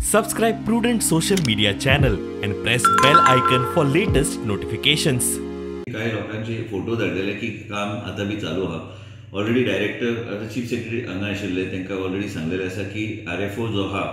Subscribe Prudent social media channel and press bell icon for latest notifications. काही लोकांचे photo धाडलेले की काम आता बी चालू आहा. ऑलरेडी डायरेक्टर आतां चीफ सेक्रेटरी हांगा आशिल्ले तांकां ऑलरेडी सांगलेलें आसा की RFO जो आहा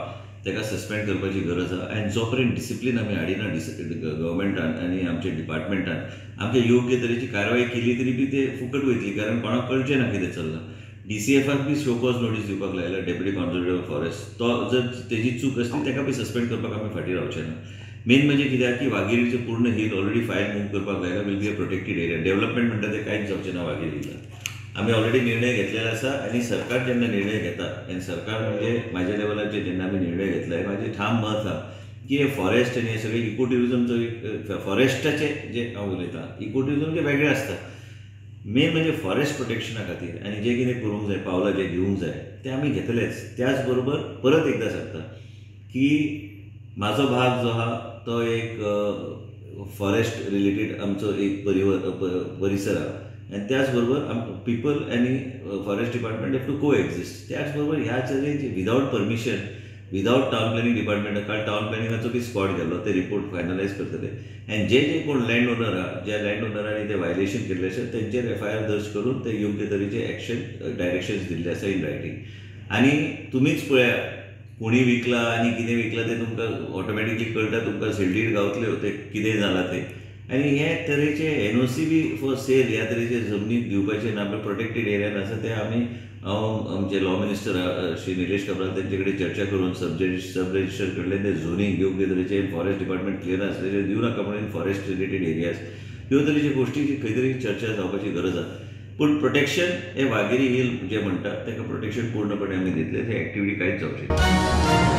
ताका सस्पेंड करपाची गरज आहा आनी जो पर्यंत डिसिप्लीन आमी हाडिना गव्हर्मेंटान आनी आमच्या डिपार्टमेंटान आमच्या योग्य तरेची कारवाय केली तरी बी ते फुकट वयतली, कारण कोणाक कळचें ना कितें चल्लां. DCFाक बी शो कॉज नोटीस दिवपाक लायला, डेप्युटी कॉन्जर्वेटर ऑफ फॉरेस्ट, तो जर तेजी चूक आसली ताका बी सस्पेंड करपाक आमी फाटीं रावचे ना. मेन म्हणजे कित्याक की वाघेरीचें पूर्ण हील ऑलरेडी फायल मूव करपाक लायला, will be a protected area. Development म्हणटा तें कांयच जावचें ना वाघेरी हिलार. आमी ऑलरेडी निर्णय घेतलेलो आसा आनी सरकार जेन्ना निर्णय घेता आनी सरकार म्हणजे म्हाज्या लेवलाचेर जेन्ना आमी निर्णय घेतला, म्हाजें ठाम मत आहा की हे फॉरेस्ट आनी हे सगळे इको ट्युरिजमचो फॉरेस्टाचे जे हांव उलयतां, इको ट्युरिजम जे वेगळें आसता. मेन म्हणजे फॉरेस्ट प्रोटेक्शना खातीर आनी जें कितें करूंक जाय, पावलां जें घेवंक जाय तें आमी घेतलेच. त्याच बरोबर परत एकदां सांगता की म्हाजो भाग जो आहा तो एक फॉरेस्ट रिलेटेड आमचो एक परिसर आहा आनी त्याच बरोबर पिपल आनी forest department have to coexist. त्याच बरोबर ह्या तरेची without permission, without town planning department, काल टावन प्लॅनिंगाचो बी स्पॉट गेल्लो, ते रिपोर्ट फायनलायज करतले आनी जे जे कोण लँड ओनर आहा, ज्या लँड ओनरांनी ते व्हायलेशन केल्लें आसा तेंचेर FIR दर्ज करून ते योग्य तरेचे एक्शन डायरेक्शन्स दिल्ले आसा इन रायटींग. आनी तुमीच पळया कोणी विकला आनी कितें विकलां तें तुमकां ऑटोमॅटिकली कळटा, तुमकां सेल्डीड गावतल्यो तें कितें जालां तें. आनी हे तरेचे NOC B for sale ह्या तरेचे जमनी दिवपाचे ना, आपल्या प्रोटेक्टेड एरियान आसा ते आमी हांव आमचे लॉ मिनिस्टर श्री निलेश काब्राल तेंचे कडेन चर्चा करून सब रजिस्टर कडल्यान ते झोनींग योग्य तरेचे फॉरेस्ट डिपार्टमेंट क्लियरन्स तेजेर दिवं नाका म्हणून फॉरेस्ट रिलेटेड एरियाज ह्यो तरेच्यो गोश्टीची खंय तरी चर्चा जावपाची गरज आसा. पूण प्रोटेक्शन हे वाघेरी हील जे म्हणटा ताका प्रोटेक्शन पूर्णपणे आमी दितले, ते एक्टिविटी कांयच जावची ना.